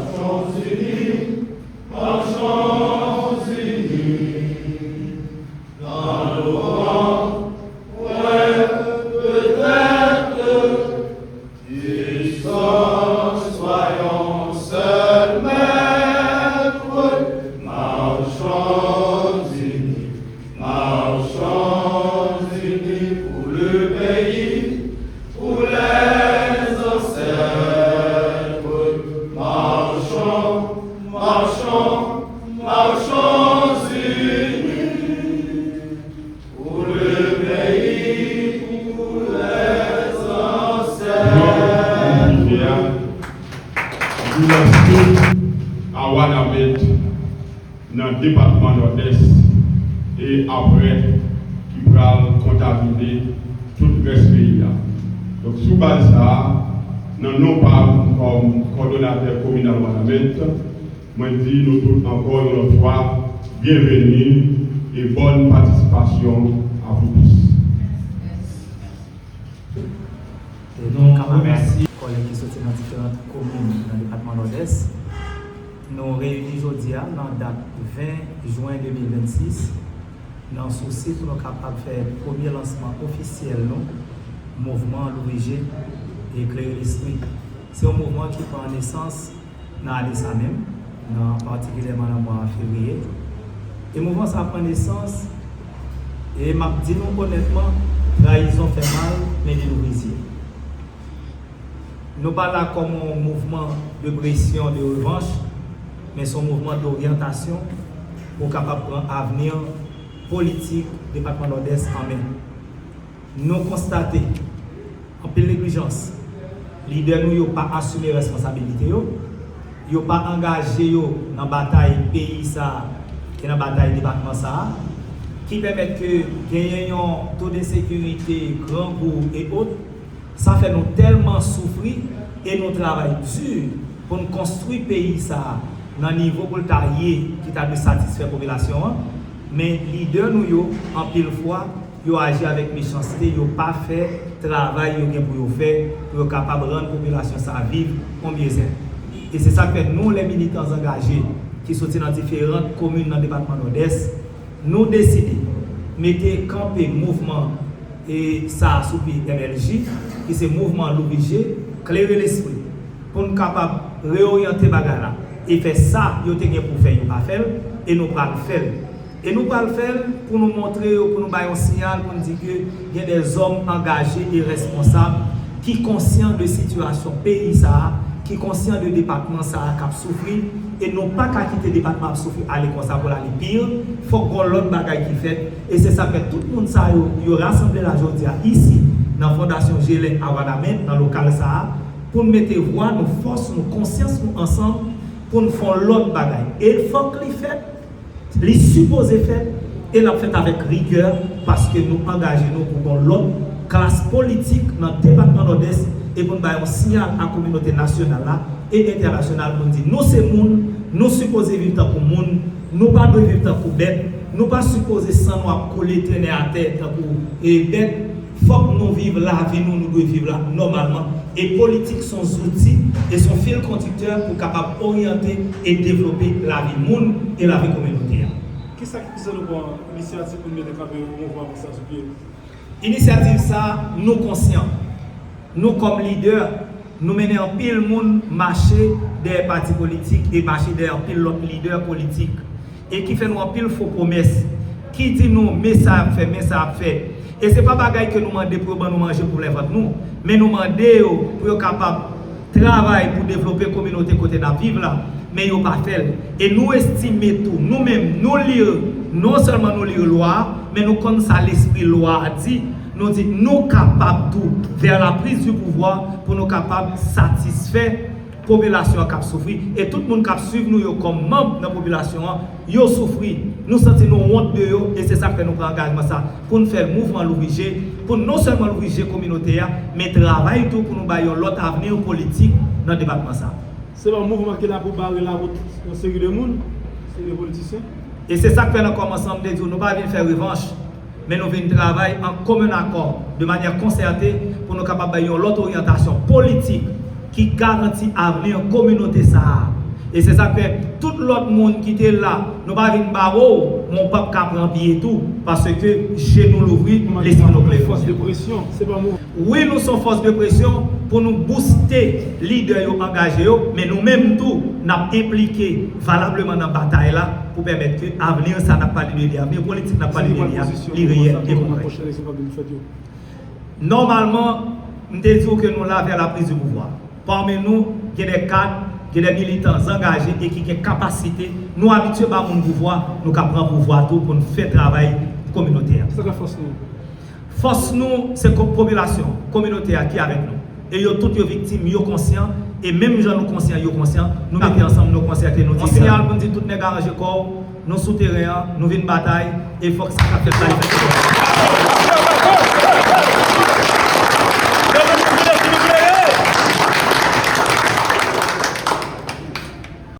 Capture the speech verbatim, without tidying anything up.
Marchons unis, marchons unis, dans nos rangs, ouais, peut-être, puissants, soyons seuls maîtres, marchons unis, marchons unis pour le pays, pour les ancêtres. Marchons, marchons, marchons unis pour le pays, pour les ancêtres. Nan Wanament, nan depatman Nòdès e apre ki pral kontamine tout rès peyi a. Donk, sou baz sa a, nan non pa m kòm kòdonatè kominal Wanament, mwen di nou tout ankò yon lòt fwa, byenveni e bòn patisipasyon a vous tous. E nou remèsye kòlèg ki soti nan diferan komin nan depatman Nòdès. Nou reyini jodi a nan dat ven jen de mil vennsis, nan sousi pou nou kapab fè premye lansman ofisyèl nou, mouvman Louvri Je e Klere Lespri. Se yon mouvman ki pran nesans nan ane sa menm, nan patikilyèman nan mwa fevriye. E mouvman sa pran nesans, e m ap di nou onètman, trayizon fè mal, men li louvri zye. Nou pa la kòm yon mouvman de presyon, de revanch, men se yon mouvman doryantasyon pou kapab pran avni politik depatman Nòdès an men. Nou konstate anpil neglijans. Lidè nou yo pa asime responsabilite yo. Yo pa angaje yo nan batay peyi sa a e nan batay depatman sa a, ki pèmèt ke genyen yon to de sekirite, grangou e ot. Sa fè nou tèlman soufri e nou travay di pou n konstwi peyi sa a nan nivo pou l ta ye, ki ta dwe satisfè popilasyon an. Men lidè nou yo, anpil fwa, yo aji avèk mechanste, yo pa fè travay yo gen pou yo fè, pou yo kapab rann popilasyon sa a viv yon byennèt. E se sa k fè nou, lè militan angaje ki soti nan diferan komin nan depatman Nòdès, nou deside mete kanpe mouvman e sa a sou pye M L J, ki se mouvman Louvri Je, Klere Lespri, pou n kapab reoryante bagay la e fè sa yo te gen pou fè, yo pa fè l, e nou pral fè l. E nou pral fè l pou nou montre yo, pou nou bay yon siyal, pou n di ke gen de zòm angaje e responsab ki konsyan de sitiyasyon peyi sa a, ki konsyan de depatman sa a k ap soufri, e nou pa ka kite depatman ap soufri ale konsa pou l ale pi. Fòk gon lòt bagay ki fèt, e se sa k fè tout moun sa yo, yo rasanble la jodi a isi, nan Fondasyon Jelè a Wanament, nan lokal sa a, pou n mete vwa nou, fòs nou, konsyans nou ansanm, pou n fè yon lòt bagay. E fòk li fèt, li sipoze fèt, e l ap fèt avèk rigè, paske nou angaje nou pou gon lòt klas politik nan depatman Nòdès, e pou n bay yon siyal a kominote nasyonal la e entènasyonal pou n di nou se moun, nou sipoze viv tankou moun, nou pa dwe viv tankou bèt, nou pa sipoze san nou ap koule, trennen atè tankou, e, bèt. Fòk nou viv lavi nou, nou dwe viv la nòmalman. E politik se yon zouti e se yon fil kondiktè pou kapab oryante e devlope lavi moun e lavi kominote a. Kisa ki pouse nou pran inisyativ pou n mete kanpe yon mouvman konsa sou pye? Inisyativ sa, nou konsyan. Nou kòm lidè, nou mennen anpil moun mache dèyè pati politik e mache dèyè anpil lòt lidè politik, e ki fè nou anpil fo pwomès, ki di nou men sa y ap fè, men sa y ap fè. E se pa bagay ke nou mande pou yo ban nou manje pou plen vant nou, men nou mande yo pou yo kapab travay pou devlope kominote kote n ap viv la, men yo pa fè l. E nou estime tou, nou menm, nou li, non sèlman nou li lwa a, men nou konn sa lespri lwa a di, nou di nou kapab tou, vers la prise du pouvoir, pou nou kapab satisfè popilasyon an k ap soufri, e tout moun k ap swiv nou yo kòm manm nan popilasyon an, yo soufri. Nou santi nou wont de yo, e se sa k fè nou pran angajman sa, pou n fè mouvman Louvri Je, pou n non sèlman louvri je kominote a, men travay tou pou nou bay yon lòt avni politik nan depatman sa. Se pa yon mouvman ki la pou bare lawout yon seri de moun, seri de politisyen. E se sa k fè nan kòmansman m te di w, nou pa vin fè revanch, men nou vin travay an komen akò, de manyè konsète, pou nou kapab bay yon lòt oryantasyon politik ki garanti avni kominote sa a. E se sa k fè tout lòt moun ki te la, nou pa vin bare w, men w p ap ka pran pye tou, paske je nou louvri, lespri nou klere. Fòs de presyon, se pa mou. Wi, nou se yon fòs de presyon pou nou bouste lidè yo, angaje yo, men nou menm tou, n ap enplike valableman nan batay la pou pèmèt ke avni sa n ap pale de li, avni politik n ap pale de li a, li reyèl e konkrè. Nòmalman, m te di w ke nou la vè la prise du pouvoir. Pami nou, gen de kad, gen de militan zangaje e ki gen kapasite. Nou abitye ba moun pouvwa, nou ka pran pouvwa tou pou n fè travay kominotè a. Sa ka fòs nou. Fòs nou, se ko- popilasyon, kominote a ki avèk nou. E yo tout yo viktim, yo konsyan, e menm jan nou konsyan, yo konsyan, nou mete ansanm, nou konsète, nou di. Yon siyal pou n di tout nèg aranje kò w, nou sou teren an, nou vin batay, e fòk sa k ap fèt la, li fèt.